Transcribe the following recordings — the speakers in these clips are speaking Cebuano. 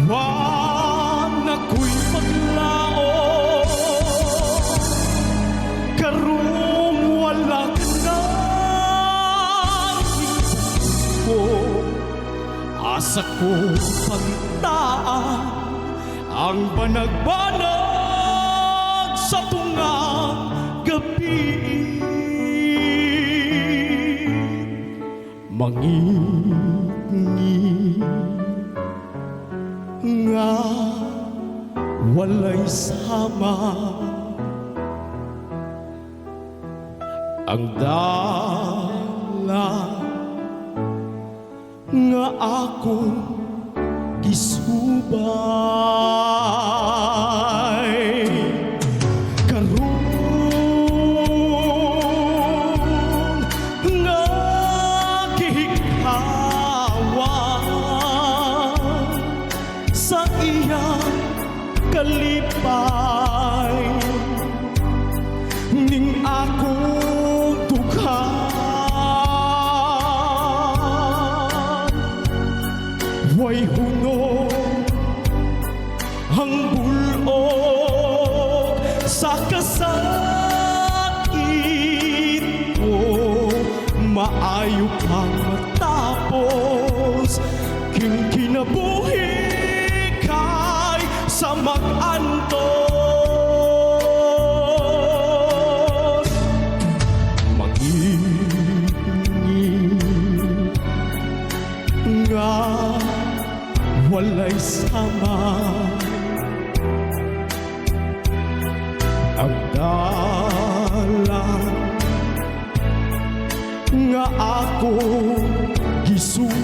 Wa na ko'y paglaom karong wala ka na ko. Asa ko pangitaan ang banag-banag sa tungang gabi? Mangitngit nga walay sama ang dala nga ako gisubay. Karon nga gihikawan sa iyang kalipay ning akong dughan, way hunong ang bulok sa kasakit ko. Maayo pang matapos king kinabuhi kay sa mag-antos. Mangingit nga walay sama ang dala nga ako gisubay.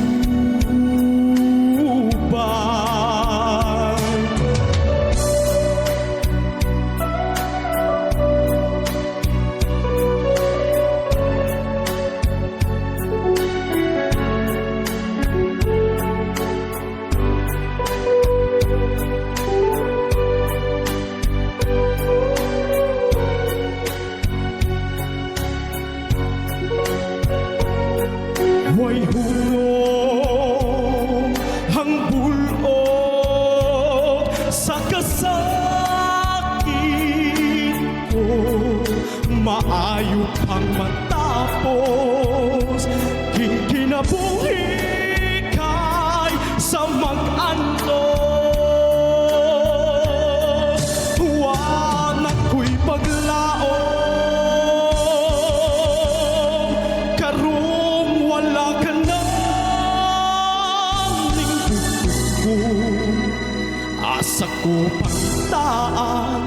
Way hulong ang bulok sa kasakit ko. Maayo pang matapos king kinabuhi kay sa mag-antos. Wa na ko'y paglaom karong wala ka na ning ko. Asa ko pangitaan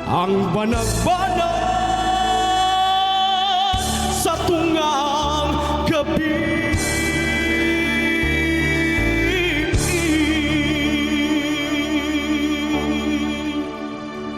ang banag-banag